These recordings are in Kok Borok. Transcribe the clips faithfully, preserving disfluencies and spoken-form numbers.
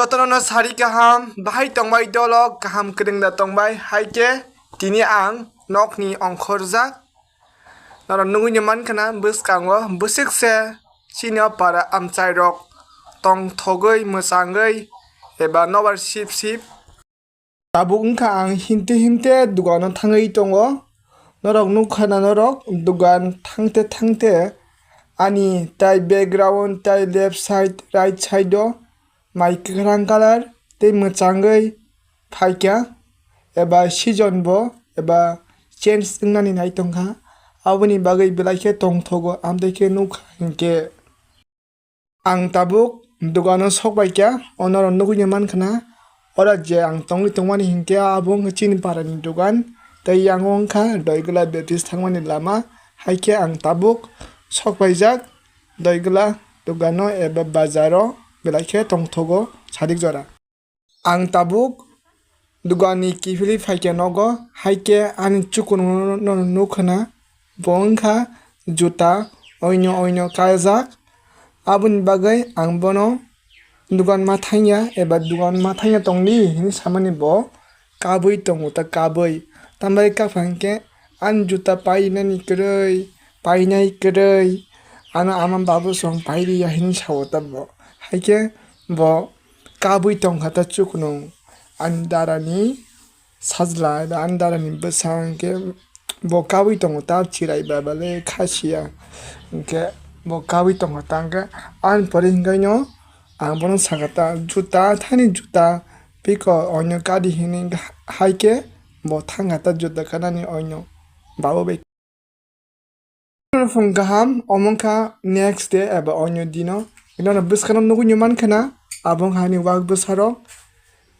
Jotono no sari kaham, bahai tongbai dolo, kaham kwrwng da tongbai, hai khe tini ang nokni ongkhorjak. Norok nugui no mankha na bwskango bwswk se chini o para amchai rok tongthogwi mwchangwi eba nobar sip sip. Tabuk wngkha ang himte himte dogano thangwi tongo. Norok nukha na norok dogan thangte thangte ani tai background tai left side right side o mai kwkhwrang colour tei mwchangwi phaikha eba season bo eba change wngnani nai tongkha. Aboni bagwi belai khe tongthogo amtwi khe nukha hinkhe. Ang tabuk dogano sok bai kha, o norok nugui no mankha na, ora je ang tongwi tongmani hinkhe abo wngkha chini para ni dogan, tei yang o wngkha Doigwla Baptist thangmani lama, hai khe ang tabuk sok paijak Doigwla dogano eba bazaro belai khe tongthogo sadik jora. Ang tabuk doganni kiphilwi phaikha nogo, hai khe ani chukunono nukha na, bo wngkha juta oino oino kajak. Aboni bagwi ang bono dogan ma thangya eba dogan ma thangya tongdi hinwi samani bo kabui tongo ta kabui. Tambai kaphang khe ani juta painani kwrwi, painai kwrwi, ano ama babu song pairiya hinwi sao ta bo. Hai khe bo kabui tongkha ta chukno ani darani sajla eba ani darani bwsa hinkhe bo kabui tongo ta chirai ba bale khasiya hinkhe bo kabui tongkha ta hinkhe ani pore hinkhe no ang bono sakha ta juta thani juta piko onyo kadi hinwi hai khe bo thangkha ta juta kanani onyo babu bai. Phung kaham, omo wngkha next day eba onyo dino. Ino no bwskano nugui no mankha na, abo wngkha ani wak bwsarok.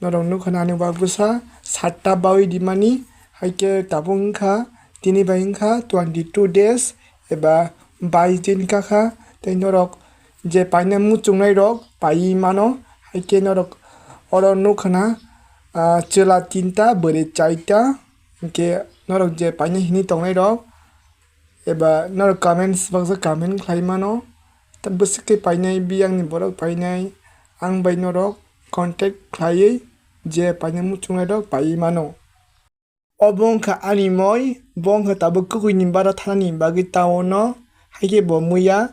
Norok nukha na ani wak bwsa, satta bawi dimani, hai khe tabuk wngkha, tini bai wngkha twenty two days eba bais din kakha. Tei norok je paina muchungnai rok paiwi mano, hai khe norok oro nukha na, ah, chwla tinta, bwrwi chaita, hinkhe norok je paina hinwi tongnai rok, eba norok comments baksa comment khlai mano, ta bwswk khe painai, biyangni borok painai, ang bai norok contact khlaiwi je paina muchungnai rok paiwi mano. Obo wngkha ani moi, bo wngkha tabuk kwkhwini bara thanani bagwi town o, hai khe bo muiya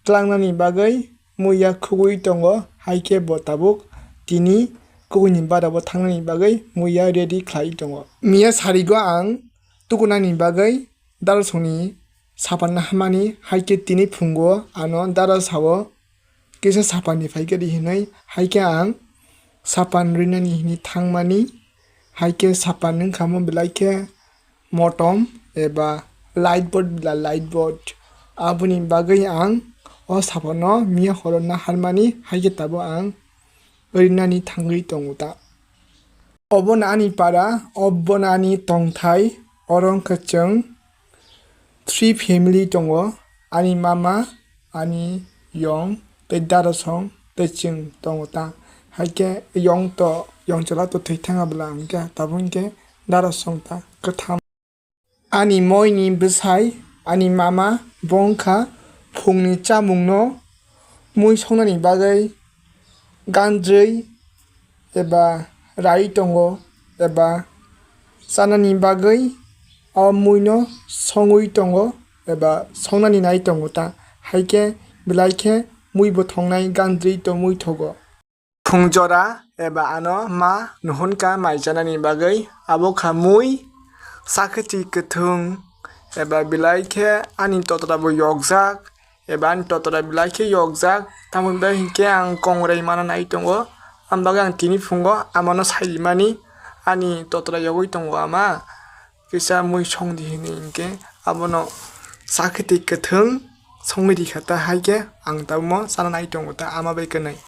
tlangnani bagwi muiya khugui tongo, hai khe bo tabuk tini kwkhwini bara bo thangnani bagwi muiya ready khlai tongo. Miya sarigo ang tukunani bagwi darasongni sapan hamani, hai khe tini phungo ano darasao kisa sapanni phaikhe di hinwi, hai khe ang sapan rinani hinwi thangmani, hai khe sapan wngkha mo belai khe motom eba light board bila light board. Aboni bagwi ang o sapanno miya horo naharmani, hai khe tabuk ang rinani thangwi tongo ta. Obono ani para, obono ani tongthai, oro wngkha chwng three family tongo, ani mama, ani yong, tei darasong, tei chwng tongo ta. Hai khe yong to, yong chwla to thwi thanga bwla hwnkhe, tabuk hwnkhe darasong ta kwtham. Ani moi ni bwsai, ani mama, bo wngkha phungni chamungno mui songnani bagwi gandrwi eba rai tongo, eba chanani bagwi o muino songwi tongo, eba songnani nai tongo ta, hai khe belai khe mui bo thongnai gandrwi to mui thogo. Phung jora eba ano ma nuhunka mai chanani bagwi, abo kha mui, sakhe twi kwthwng eba belai khe ani totra bo yokjak, eba ani totra belai khe yokjak, tamoni bagwi hinkhe ang kongrai mana nai tongo, aboni bagwi ang tini phungo amano sai rimani, ani totra yogwi tongo ama, kisa mui songdi hinwi hinkhe abono sakhe twi kwthwng songwi rikha ta, hai khe ang tabukmo chana nai tongo ta ama bai kwnwi.